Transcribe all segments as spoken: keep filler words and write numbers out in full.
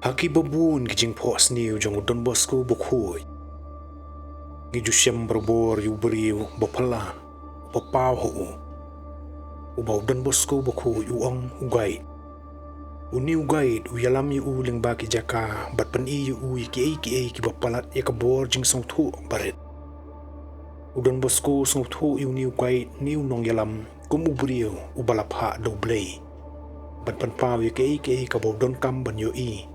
Ha ki babun ki jingphohsniew jong u Don Bosco bakhuid, ngi ju shem barabor ïa u briew baphylla, ba paw ha u, uba u Don Bosco bakhuid u ong u guide. Une u guide u ïalam ïa u lyngba ki jaka bad pyni ïa u ïa kiei kiei kiba palat ïa ka bor jingsngewthuh barit. U Don Bosco u sngewthuh ïa une u guide ne u nongïalam kum u briew uba la phah da U Blei ban pynpaw ïa kiei kiei kaba u donkam ban ïohi,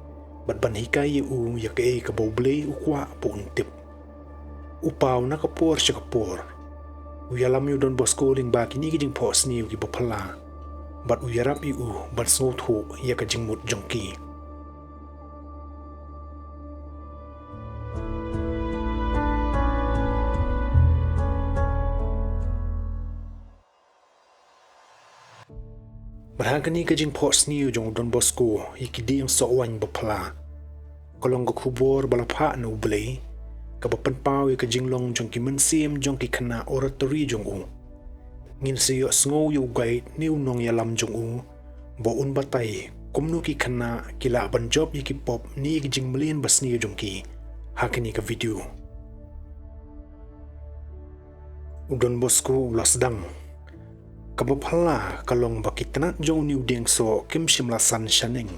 bad ban hikai ïa u ïa kaei kaba U Blei u kwah ba un tip. U paw na ka por sha ka por. U ïalam ïa u Don Bosco lyngba kine ki jingphohsniew kiba phylla, bad u ïarap ïa u ban sngewthuh ïa ka jingmut jong ki. Bad ha kane ka jingphohsniew jong u Don Bosco ïa ki dieng soh waiñ baphylla, ka long ka khubor ba la phah na U Blei, kaba pynpaw ïa ka jinglong jong ki mynsiem jong ki khynnah oratory jong u. Ngin sa ïohsngew ïa u guide ne u nongïalam jong u ba un batai kumno ki khynnah ki lah ban jop ïa ki pop ne ïa ki jingmlien basniew jong ki ha kane ka video. U Don Bosco u la sdang. Kaba phylla ka long ba ki tnat jong une u dieng soh kim shym la san shaneng,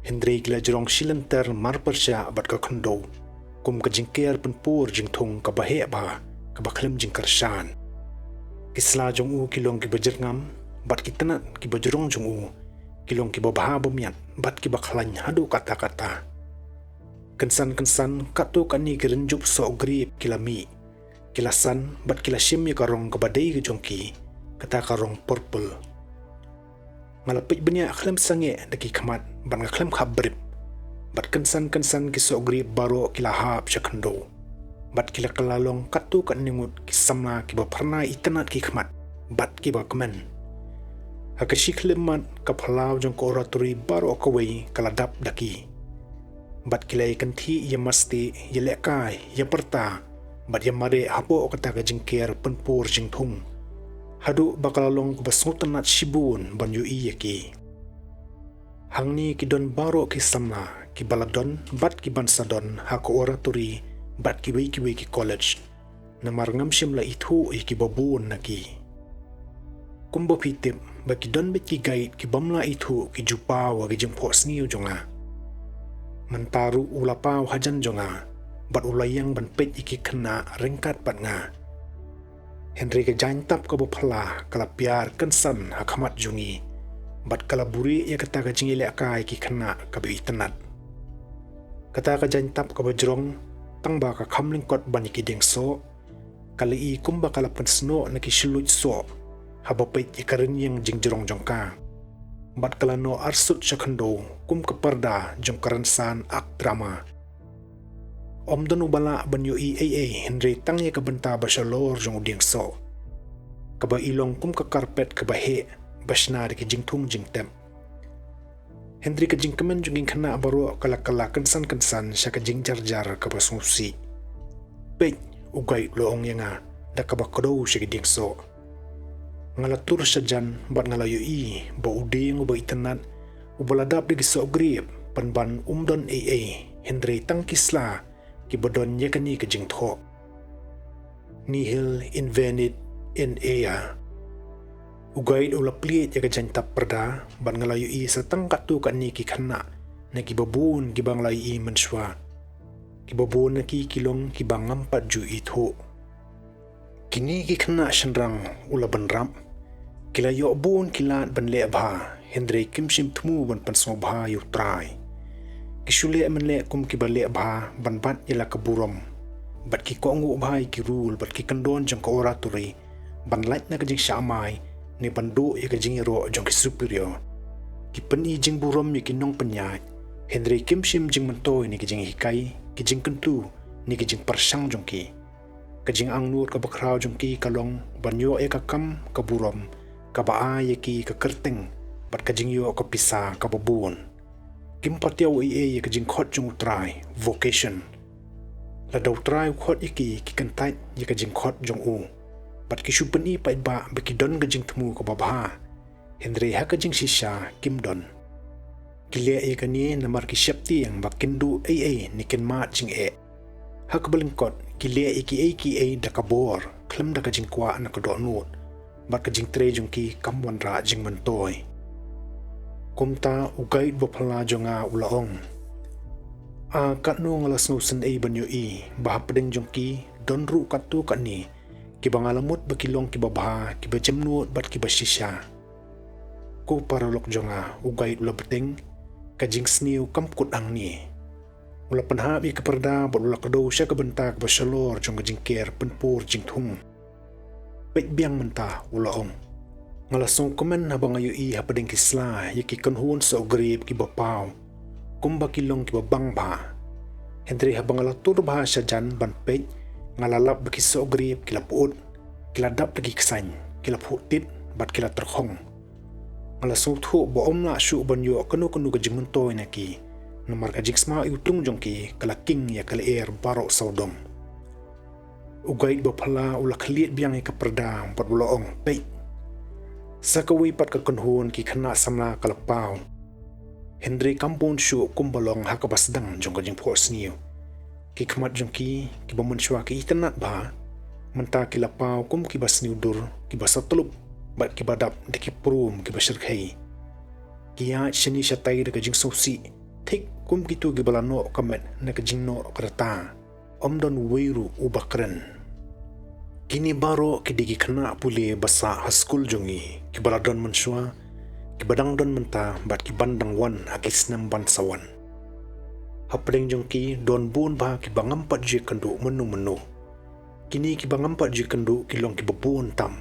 hynrei ki la jrong shilynter marpyrshah bad ka khyndew kum ka jingker pynpur jingthung kaba heh bha, kaba khlem jingkyrshan. Ki sla jong u ki long kiba jyrngam, bad ki tnat kiba jrong jong u ki long kiba bha bamiat bad kiba khlaiñ haduh katta katta. Kynsan kynsan katto katne ki rynjup soh grep ki la mih, ki la san bad ki la shim ïa ka rong kaba dei ka jong ki, kata ka rong purple. Nga la peit bniah khlem sangeh da ki khmat bad nga khlem khapbrip, bad kynsan kynsan ki soh grep baroh ki la hap sha khyndew, bad ki la kylla long katto katne ngut ki samla kiba phyrnai itynnad ki khmat bad kiba kmen. Ha ka shi khyllipmat ka phyllaw jong ka oratory baroh kawei ka la dap da ki, bad ki la ïakynthih, ïamasti, ïalehkai, ïapyrta bad ïamareh hapoh kata ka jingker pynpur jingthung, haduh ba ka la long kaba sngewtynnad shibun ban ïohi ïa ki. Hangne ki don baroh ki samla kiba la don bad kiban sa don ha ka oratory bad kiwei kiwei ki college, namar ngam shym la ithuh ïa kiba bun na ki. Kumba phi tip ba ki don beit ki guide kibym la ithuh ki ju paw ha ki jingphohsniew jong nga. Mynta ruh u la paw hajan jong nga bad u la ïeng ban peit ïa ki khynnah ryngkat bad nga. Hynrei ka jaiñtap kaba phylla ka la piar kynsan ha khmat jong ngi, bad ka la buhrieh ïa kata ka jingïalehkai ki khynnah kaba itynnad. Kata ka jaiñtap kaba jrong, tang ba ka kham lyngkot ban ïa ki dieng soh, ka la i kumba ka la pynsnoh na ki shluit soh haba peit ïa ka rynïeng jingjrong jong ka. Bad ka la noh arsut sha khyndew kum ka parda jong ka rynsan ak drama. Ym don uba lah ban ïohi ei ei hynrei tang ïa ka bynta ba shalor jong u dieng soh, kaba i long kum ka carpet kaba heh ba shna da ki jingthung jingtep. Hynrei ka jingkmen jong ki khynnah baroh ka la kylla kynsan kynsan sha ka jingjarjar kaba sngewsih. Peit, u guide u la ong ïa nga da kaba kdew sha ki dieng soh. Nga la tur shajan bad nga la ïohi ba u dieng uba itynnad, uba la dap da ki soh grep, pynban um don ei ei hynrei tang ki sla kiba don ïa kane ka jingthoh. Nihil invenit in ea. U guide u la plied ïa ka jaiñtap parda bad nga la ïohi sa tang katto katne ki khynnah na kiba bun kiba nga la ïohi mynshuwa. Kiba bun na ki ki long kiba ngam pat ju ithuh. Kine ki khynnah shynrang, u la bynrap, ki la ïoh bun ki lad ban leh bha, hynrei kim shym thmu ban pynsngewbha ïa U Trai. Ki shu leh mynleh kum kiba leh bha ban bat ïa la ka burom, bad ki kohnguh bha ïa ki rul bad ki kyndon jong ka oratory, ban lait na ka jingshah mai ne ban duh ïa ka jingïaroh jong ki superior. Ki pyni jingburom ïa ki nongpynïaid, hynrei kim shym jingmyntoi na ki jinghikai, ki jingkyntu ne ki jingpyrshang jong ki. Ka jingangnud kaba khraw jong ki ka long ban ïoh ïa ka kam ka burom kaba ai ïa ki ka kyrteng bad ka jingïoh ka pisa kaba bun. Kim patiaw ei ei ïa ka jingkhot jong U Trai, vocation. Lada U Trai u khot ïa ki, ki kyntait ïa ka jingkhot jong u, bad ki shu pyni paidbah ba ki don ka jingthmu kaba bha, hynrei ha ka jingshisha kim don. Ki Ki leh ïa kane namar ki sheptieng ba kin duh ei ei ne kin mad jingeh. Ha kaba lyngkot, ki leh ïa kiei kiei da ka bor, khlem da ka jingkwah na ka dohnud bad ka jingtrei jong ki kam wanrah jingmyntoi. Kumta u guide ba phylla jong nga u la ong, A, katno nga la sngewsynei ban ïohi ba hapdeng jong ki don ruh katto katne kiba nga la mut ba ki long kiba bha, kiba jemnud bad kiba shisha. Ko paralok jong nga, u guide u la bteng, ka jingsniew kam kut hangne. U la pynhap ïa ka pyrda bad u la kdew sha ka bynta kaba shalor jong ka jingker pynpur jingthung. Peit biang mynta, u la ong. Nga la sngewkmen haba nga ïohi hapdeng ki sla ïa ki kynhun soh grep kiba paw, kumba ki long kiba bang bha. Hynrei haba nga la tur bha shajan ban peit, nga la lap ba ki soh grep ki la pyut, ki la dap da ki ksaiñ, ki la phuh tit bad ki la tyrkhong. Nga la sngewthuh ba ym lah shuh ban ïoh kano kano ka jingmyntoi na ki, namar ka jingsma iwtlung jong ki ka la king ïa ka lyer baroh sawdong. U guide ba phylla u la khlieh biang ïa ka pyrda bad u la ong, Peit, sa kawei pat ka kynhun ki khynnah samla ka la paw. Hynrei kam bun shuh kumba long ha kaba sdang jong ka jingphohsniew. Ki khmat jong ki, kiba mynshuwa ki itynnad bha, mynta ki la paw kum kiba sniew dur, kiba satlup bad kiba dap da ki prum kiba shyrkhei. Ki ïaid shane shatai da ka jingsngewsih, thik kum kito kiba la noh ka met na ka jingnoh ka rta. Ym don uwei ruh uba kren. Kine baroh ki dei ki khynnah pule ba sah ha skul jong ngi, kiba la don mynshuwa, kiba dang don mynta bad kiban dang wan ha ki snem ban sa wan. Hapdeng jong ki don bun bha kiba ngam pat ju ïakynduh mynno mynno. Kine kiba ngam pat ju ïakynduh ki long kiba bun tam.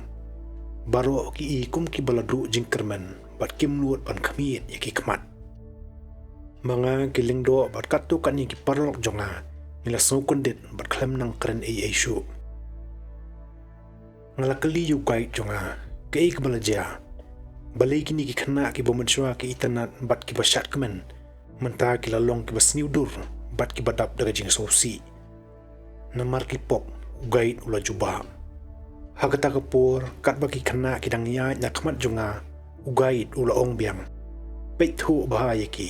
Baroh ki i kum kiba la duh jingkyrmen bad kim nud ban khmied ïa ki khmat. Ma nga, ki lyngdoh bad katto katne ki paralok jong nga, ngi la sngewkyndit bad khlem nang kren ei ei shuh. Nga la kylli ïa u guide jong nga, Kaei kaba la jia? Balei kine ki khynnah kiba mynshuwa ki itynnad bad kiba shadkmen, mynta ki la long kiba sniew dur bad kiba dap da ka jingsngewsih? Namar ki pop, u guide u la jubab. Ha kata ka por, katba ki khynnah ki dang ïaid na khmat jong nga, u guide u la ong biang, Peit thuh bha ïa ki.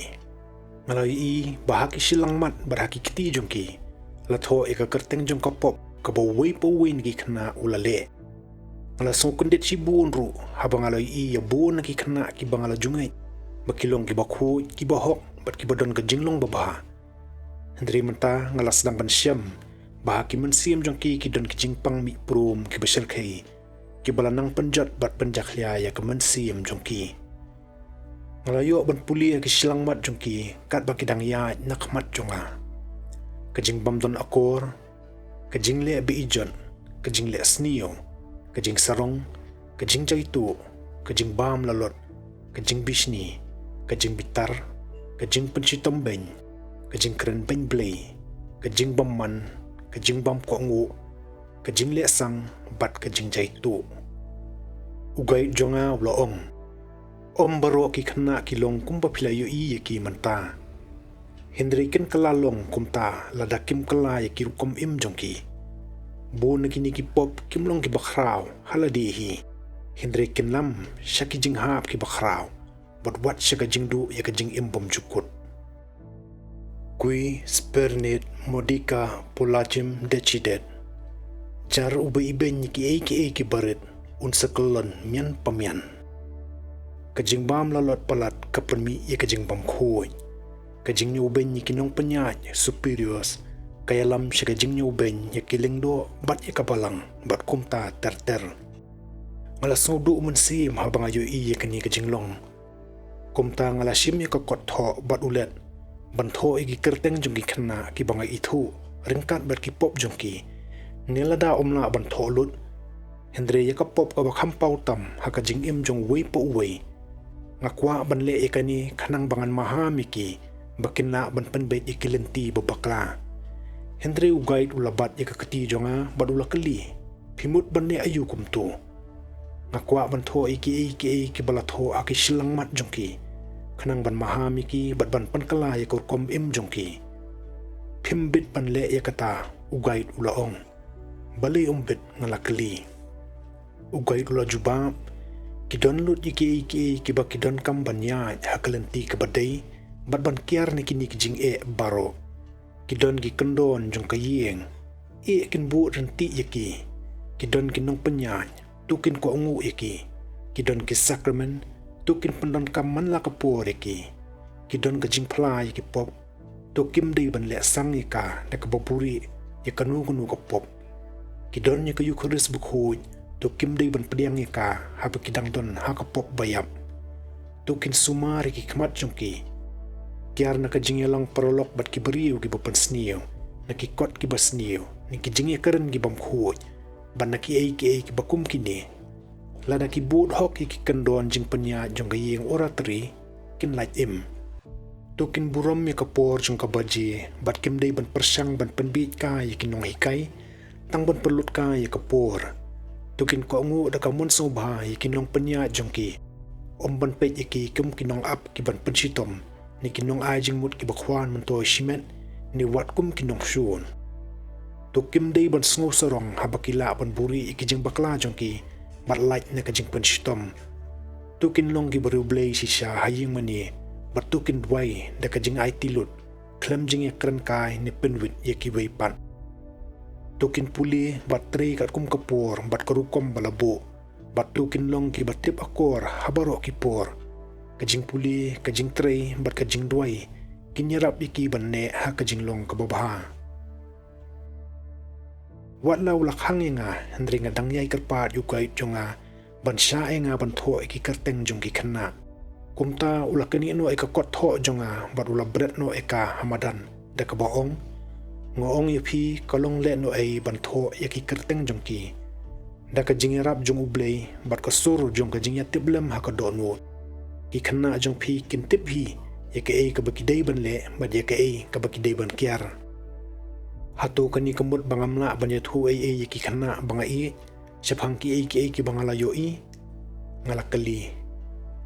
Nga la ïohi ba ha ki shyllangmat bad ha ki kti jong ki la thoh ïa ka kyrteng jong ka pop kaba uwei pa uwei na ki khynnah u la leh. Nga la sngewkyndit shibun ruh haba nga la ïohi ïa bun na ki khynnah kiba nga la ju ngeit ba ki long kiba khuid, kiba hok bad kiba don ka jinglong babha. Hynrei mynta nga la sdang ban shem ba ha ki mynsiem jong ki ki don ki jingpang mih prum kiba shyrkhei, kiba la nang pynjot bad pynjakhlia ïa ka mynsiem jong ki. Nga la ïoh ban pule ïa ki shyllangmat jong ki katba ki dang ïaid na khmat jong nga. Ka jingbym don akor, ka jingleh be-ijot, ka jingleh sniew, ka jingsarong, ka jingjaituh, ka jingbam lalot, ka jingbishni, ka jingbitar, ka jingpynshitom beiñ, ka jingkren beiñ Blei, ka jingbymman, ka jingbam kohnguh, ka jingleh sang bad ka jingjaituh. U guide jong nga u la ong, Ym baroh ki khynnah ki long kumba phi la ïohi ïa ki mynta. Hynrei kin kylla long kumta lada kim kylla ïa ki rukom im jong ki. Bun na kine ki pop kim long kiba khraw ha lade hi. Hynrei kin lam sha ki jinghap kiba khraw bad wat sha ka jingduh ïa ka jingim bymjukut. Qui spernit modica polacem decidet. Jar uba ibeiñ ïa kiei kiei kiba rit un sa kyllon mian pa mian. Ka jingbam lalot palat ka pynmih ïa ka jingbam khuid. Ka jingñiewbeiñ ïa ki nongpynïaid, superiors, ka ïalam sha ka jingñiewbeiñ ïa ki lyngdoh bad ïa ka balang bad kumta ter ter. Nga la sngewduh mynsiem haba nga ïohi ïa kane ka jinglong. Kumta nga la shim ïa ka kot thoh bad u led ban thoh ïa ki kyrteng jong ki khynnah kiba nga ithuh ryngkat bad ki pop jong ki. Ne lada ym lah ban thoh lut, hynrei ïa ka pop kaba kham paw tam ha ka jingim jong uwei pa uwei, nga kwah ban leh ïa kane khnang ba ngan maham ïa ki ba kin lah ban pynbeit ïa ki lynti ba bakla. Hynrei u guide u la bat ïa ka kti jong nga bad u la kylli, Phi mut ban leh aïu kumto? Nga kwah ban thoh ïa kiei kiei kiba la thoh ha ki shyllangmat jong ki, khnang ban maham ïa ki bad ban pynkylla ïa ka rukom im jong ki. Phim bit ban leh ïa kata, u guide u la ong. Balei ym bit? Nga la kylli. U guide u la jubab, Ki don lut ïa kiei kiei kiba ki donkam ban ïaid ha ka lynti kaba dei bad ban kiar na kine ki jingeh baroh. Ki don ki kyndon jong ka ïing, eh kin bud ryntih ïa ki. Ki don ki nongpynïaid, to kin kohnguh ïa ki. Ki don ki sakramen, to kin pyndonkam man la ka por ïa ki. Ki don ka jingphla ïa ki pop, to kim dei ban leh sang ïa ka da kaba buhrieh ïa kano kano ka pop. Ki don ïa ka Eukharist bakhuid, to kim dei ban pdiang ïa ka haba ki dang don ha ka pop baïap. To kin sumar ïa ki khmat jong ki. Kiar na ka jingïalang paralok bad ki briew kiba pynsniew, na ki kot kiba sniew, na ki jingïakren ki bymkhuid, bad na kiei kiei kiba kum kine. Lada ki bud hok ïa ki kyndon jingpynïaid jong ka ïing oratory, kin lait im. To kin burom ïa ka por jong ka baje, bad kim dei ban pyrshang ban pynbiej kai ïa ki nonghikai, tang ban pynlut kai ïa ka por. To kin kohnguh da ka mon sngewbha ïa ki nongpynïaid jong ki, ym ban peit ïa ki kum ki nongap ki ban pynshitom, ne ki nongai jingmut kiba khwan myntoi shimet, ne wat kum ki nongshun. To kim dei ban sngew sarong haba ki lah ban buhrieh ïa ki jingbakla jong ki, bad lait na ka jingpynshitom. To kin long kiba riewblei shisha ha ïing mane, bad to kin duwai da ka jingaiti lut, khlem jingïakren kai ne pynwit ïa kiwei pat. To kin pule bad trei katkum ka por bad ka rukom ba la buh, bad to kin long kiba tip akor ha baroh ki por. Ka jingpule, ka jingtrei bad ka jingduwai kin ïarap ïa ki ban neh ha ka jinglong kaba bha. Wat la u la khang ïa nga, hynrei nga dang ïai kyrpad ïa u guide jong nga ban shah ïa nga ban thoh ïa ki kyrteng jong ki khynnah. Kumta u la knieh noh ïa ka kot thoh jong nga bad u la bret noh ïa ka ha madan, da kaba ong, nga ong ïa phi, ka long lehnohei ban thoh ïa ki kyrteng jong ki. Da ka jingïarap jong U Blei bad ka sur jong ka jingïatiplem ha ka dohnud, ki khynnah jong phi kin tip hi ïa kaei kaba ki dei ban leh bad ïa kaei kaba ki dei ban kiar. Hato kane ka mut ba ngam lah ban ïathuh ei ei ïa ki khynnah ba nga ïeit shaphang kiei kiei kiba nga la ïohi? Nga la kylli.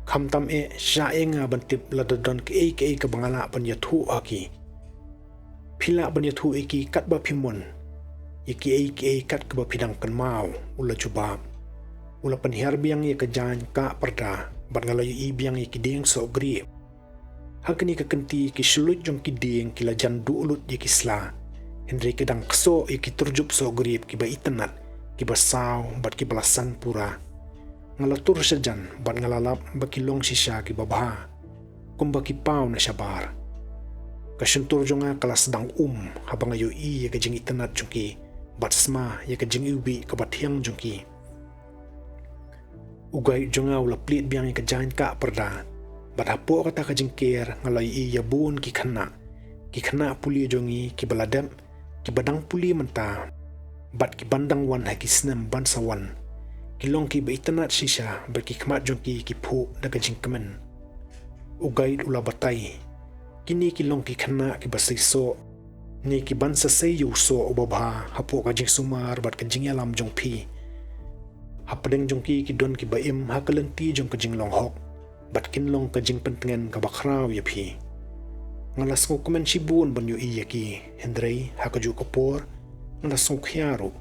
Khamtam eh, shah ïa nga ban tip lada don kiei kiei kaba nga lah ban ïathuh ha ki. Phi lah ban ïathuh ïa ki katba phi mon, ïa kiei kiei kat kaba phi dang kynmaw, u la jubab. U la pynhiar biang ïa ka jaiñ kah pyrda bad nga la ïohi biang ïa ki dieng soh grip. Ha kane ka kynti ki shluit jong ki dieng ki la jan duh lut ïa ki sla, hynrei ki dang ksoh ïa ki tyrjup soh grip kiba itynnat, kiba saw bad kiba la san pura. Nga la tur shajan bad nga la lap ba ki long shisha kiba bha, kumba ki paw na shabar. Ka shyntur jong nga ka la sdang um haba nga ïohi ïa ka jingitynnat jong ki bad sma ïa ka jingiwbih kaba thiang jong ki. U guide jong nga u la plied biang ïa ka jaiñ kah pyrda, bad hapoh kata ka jingker nga la ïohi ïa bun ki khynnah. Ki khynnah pule jong ngi kiba la dep, kiba dang pule mynta, bad kiban dang wan ha ki snem ban sa wan. Ki long kiba itynnat shisha bad ki khmat jong ki ki phuh da ka jingkmen. U guide u la batai. Kine ki long ki khynnah kiba sei soh, ne kiban sa sei ïa u soh uba bha hapoh ka jingsumar bad ka jingïalam jong phi. Hapdeng jong ki ki don kiba im ha ka lynti jong ka jinglong hok, bad kin long ka jingpyntngen kaba khraw ïa phi. Nga la sngewkmen shibun ban ïohi ïa ki, hynrei ha kajuh ka por nga la sngewkhia ruh.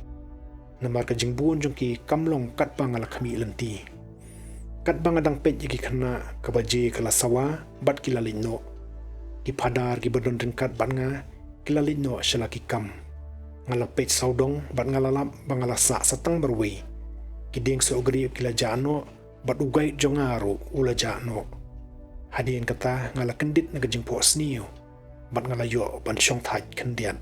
Namar ka jingbun jong ki kam long katba nga la khmih lynti. Katba nga dang peit ïa ki khynnah, ka baje ka la sawa bad ki la leit noh. Ki phadar kiba don ryngkat bad nga ki la leit noh sha la ki kam. Nga la peit sawdong bad nga la lap ba nga la sah sa tang marwei. Ki dieng soh grip ki la jah noh, bad u guide jong nga ruh u la jah noh. Hadien kata nga la kyndit na ka jingphohsniew bad nga la ïoh ban shongthait khyndiat.